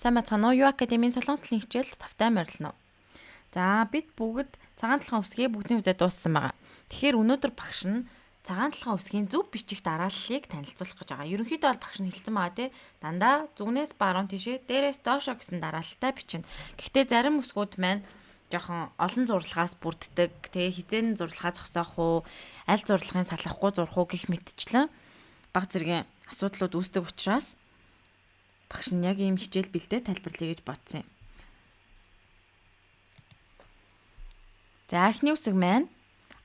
Сайн байцгаана уу? Юу академийн солонгос хэлний хичээлд тавтай морилно. За бид бүгд цагаан толгойн үсгээ бүгдийн үзээ дууссан байгаа. Тэгэхээр өнөөдөр багш нь цагаан толгойн үсгийн зөв бичих дарааллыг танилцуулах гэж байгаа. Ерөнхийдөө бол багш нь хэлсэн байгаа тий. Дандаа зүгнээс баруун тишээ, дээрээс доошоо гэсэн дараалалтай бичнэ. Гэхдээ зарим үсгүүд маань жоохон олон зурлагаас бүрддэг. Тэгээ хизээн зурлагаа зогсоох уу, аль зурлагын салахгүй зурх уу гэх мэтчлэн баг зэргийн асуудлууд үүсдэг учраас багш нь яг ийм хичээл бэлдээ тайлбарлая гэж бодсон юм. За эхний үсэг маань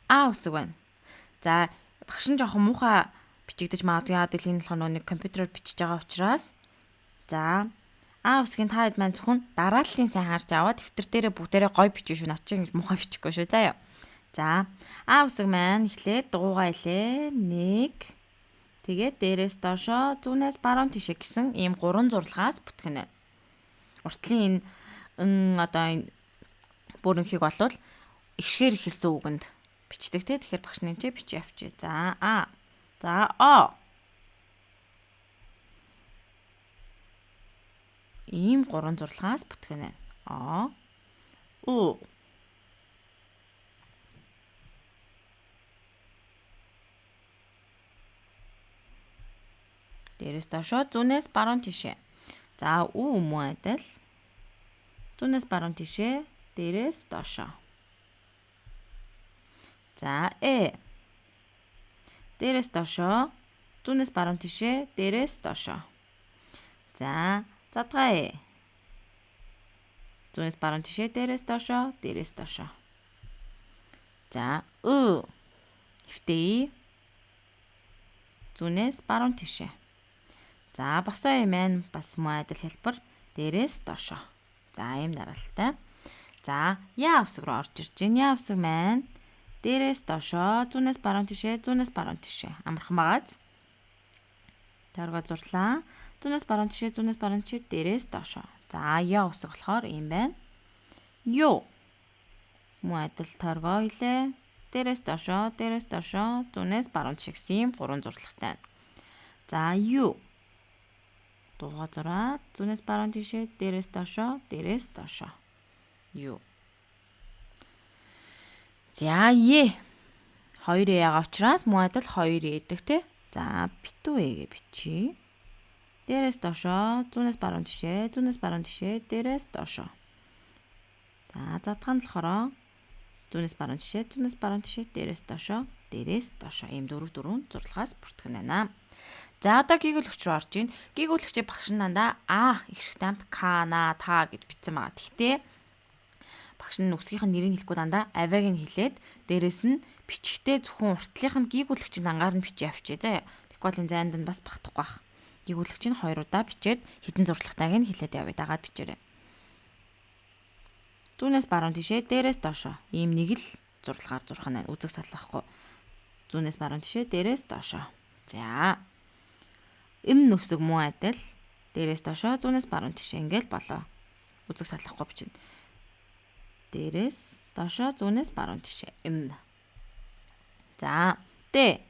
А үсэг байна. За багш нь жоохон муухай бичигдэж магадгүй, яагаад гэвэл энэ болохоор нэг компьютероор бичиж байгаа учраас. За А үсгийн та хэд маань зөвхөн дарааллын сайн харж аваад дэвтэр дээрээ бүгдээрээ гоё бичиж шүү. Над чинь ингэж муухай бичихгүй шүү. За яа. За А үсэг маань эхлээд дуугаа илээ. 1. Тэгээд дээрээс доошоо, зүүнээс баруун тишээ гэсэн ийм гурван зурлагаас бүтгэнэ. Уртлын энэ одоо энэ бүрэнхийг болвол эгшгээр эхэлсэн үгэнд бичдэг те. Тэгэхээр багш нь энэ бичиж явчих. За А. За О. Ийм гурван зурлагаас бүтгэнэ. О. У. Дээрээс доошоо, зүүнээс баруун тишээ. За ү мөн адил. Зүүнээс баруун тишээ, дээрээс доошоо. За э. Дээрээс доошоо, зүүнээс баруун тишээ, дээрээс доошоо. За задгаа э. Зүүнээс баруун тишээ, дээрээс доошоо, дээрээс доошоо. За ө. Хэвтэй. Зүүнээс баруун тишээ. За босоо юм маань бас мөн адил хэлбэр дээрээс доошоо. За ийм дараалалтай. За яа үсэг рүү орж ирж байна. Яа үсэг маань дээрээс доошоо, зүүнээс баруун тишээ, зүүнээс баруун тишээ. Амархан байгааз. Тойргоо зурлаа. Зүүнээс баруун тишээ, зүүнээс баруун тишээ, дээрээс доошоо. За яа үсэг болохоор ийм байна. Юу. Мөн адил тойргоо илээ. Дээрээс доошоо, дээрээс доошоо, зүүнээс баруун тишээ гэсэн ийм гурван зурлагтай. За юу. Дуугаа зураад зүүнээс баруун тишээ, дээрээс доошоо, дээрээс доошоо. Юу. За е. 2 э яга учраас мөн адил 2 э гэдэг те. За битүү э гэж бичиж. Дээрээс доошоо, зүүнээс баруун тишээ, зүүнээс баруун тишээ, дээрээс доошоо. За задгаа нь болохоор зүүнээс баруун тишээ, зүүнээс баруун тишээ, дээрээс доошоо, дээрээс доошоо. Ийм дөрөв дөрвөн зурлагаас бүртгэн байна. За одоо гийгүүлэгч рүү орж ийн. Гийгүүлэгчийн багш нь дандаа А их шигтэй хамт К, На, Та гэж бичсэн байгаа. Тэгтээ багш нь үсгийнх нь нэрийг хэлэхгүй дандаа авиаг нь хэлээд дээрэс нь бичгтээ зөвхөн уртлынх нь гийгүүлэгчийн дангаар нь бичиж явчихъя. За тэгэхгүй бол энэ зайд нь бас багтахгүй бах. Гийгүүлэгч нь хоёр удаа бичээд хідэн зурлагтайг нь хэлээд явъя. Дагаад бичээрэй. Зүүнээс баруун тишээ, дээрээс доошоо. Ийм нэг л зурлагаар зурх нь үзэг саллахгүй. Зүүнээс баруун тишээ, дээрээс доошоо. За М нүсэг мөн адил дээрээс доошоо, зүүнээс баруун тишээ ингээл болоо. Үзэг саллахгүй бичнэ. Дээрээс доошоо, зүүнээс баруун тишээ. М. За Д.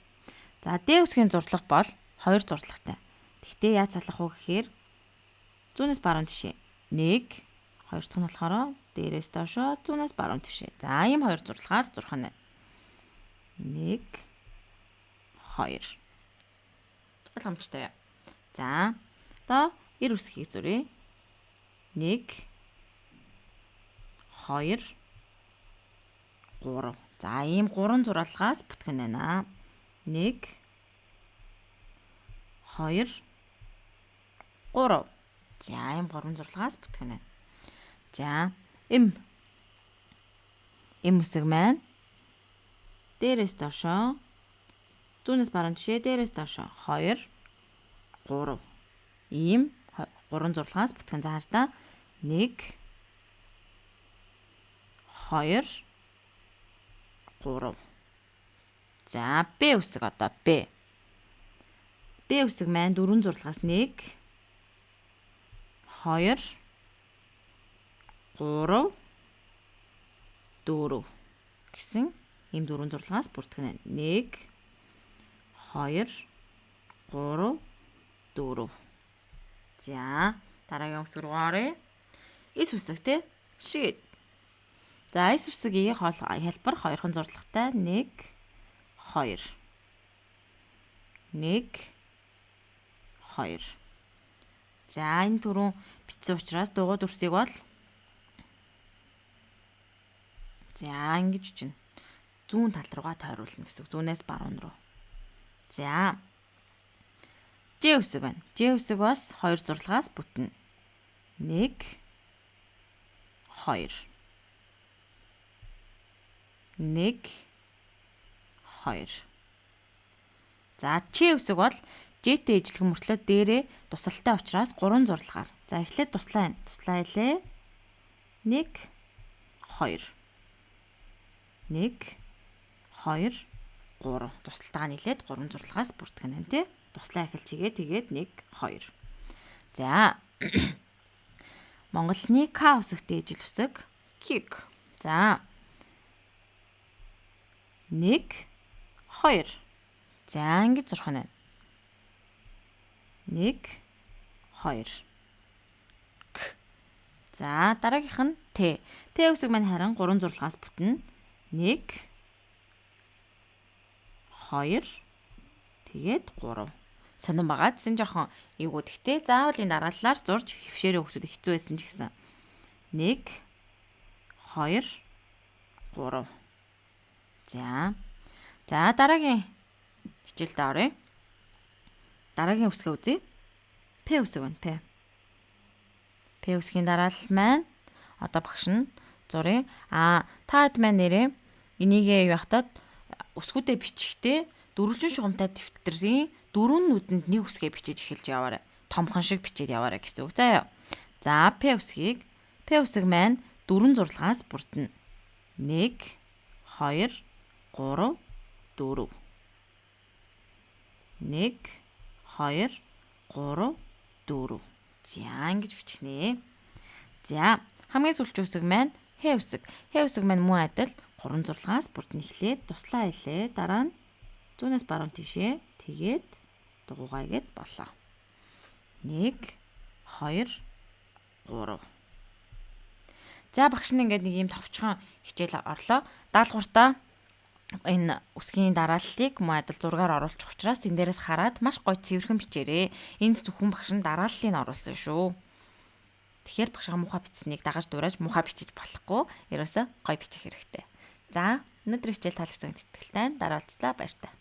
За Д үсгийн зурлага бол хоёр зурлагатай. Тэгтээ яаж салах вэ гэхээр зүүнээс баруун тишээ 1, хоёр дахь нь болохоор дээрээс доошоо, зүүнээс баруун тишээ. За ийм хоёр зурлагаар зурх нь. 1 2. Ойлгомжтой юу? За одоо 90 үсгийг зуръя. 1 2 3. За ийм гурван зураалгаас бүтгэн байна. 1 2 3. За ийм гурван зурлагаас бүтгэн байна. За М. М үсэг маань дээрээс доошоо, зүүнээс баруун тишээ, дээрээс доошоо 2 3. Ийм гурван зурлагаас бүтгэн. За хар та 1 2 3. За Б үсэг одоо Б. Б үсэг маань дөрвөн зурлагаас 1 2 3 4 гэсэн ийм дөрвөн зурлагаас бүртгэнэ. 1 2 3 4. За Дараагийн үсэг рүү оръё. Эс үсэг те. Шид. За эс үсгийн хол хялбар хоёрхан зурлагтай 1 2 1 2. За энэ түрүүн бичсэн учраас дугуй дүрсийг бол за ингэж бичнэ. Зүүн тал руугаа тойруулна гэсэн үг. Зүүнээс баруун руу. За. Ж үсэг байна. Ж үсэг бас 2 зурлагаас бүтнэ. 1 2 1 2. За Ч үсэг бол Ж-тэй ижилхэн мөртлөө дээрээ тусалтай учраас 3 зурлагаар. За эхлээд туслаа байна. Туслаа илээ. 1 2 1 2 3. Тусалтайгаа нийлээд 3 зурлагаас бүртгэх нь тий. Туслаа эхэлж хийгээ тэгээд 1 2. За Монголны К үсэгтэй ижил үсэг кик. За 1 2. За ингэж зурх нь. 1 2. К. За дараагийнх нь Т. Т үсэг маань харин 3 зурлагаас бүтнэ. 1 2 тэгээд 3. Сонирн байгаа гэсэн жоохон эвгүй. Гэхдээ заавал энэ дарааллаар зурж хөвшөөрэй хүмүүс хэцүү байсан ч гэсэн. 1 2 3. За. За дараагийн хичээлд оръё. Дараагийн үсгээ үзье. П үсэг байна. П. П үсгийн дараалал маань одоо багш нь зуръя. А та хэд маань нэрээ энийгээ юу яхтад үсгүүдээ бичихтэй дөрвөлжин шугамтай дэвтрийн дөрвөн нүдэнд нэг үсгээ бичиж эхэлж яваарай. Томхон шиг бичээд яваарай гэсэн үг. За яа. За П үсгийг П үсэг маань дөрвөн зурлагаас бүрдэнэ. 1 2 3 4. 1 2 3 4. За ингэж бичнэ. За хамгийн сүүлчийн үсэг маань Х үсэг. Х үсэг маань мөн адил 3 зурлагаас бүрдэн эхлээд туслаа илээ. Дараа нь зүүнээс баруун тийшээ тэгээд дугуйгаа игээд боллоо. 1 2 3. За багш нь ингээд нэг юм товчхон хичээл орлоо. Даалгавартаа энэ үсгийн дарааллыг мөн адил зургаар оруулчих учраас тэн дээрээс хараад маш гоё цэвэрхэн бичээрэй. Энд зөвхөн багш нь дарааллыг оруулсан шүү. Тэгэхээр багшаа муухай бичсэнийг дагаж дуурайж муухай бичиж болохгүй. Ерөөсөө гоё бичих хэрэгтэй. За өнөөдрийн хичээл таалагдсан гэдэгт итгэлтэй. Дараа уулзлаа, баяртай.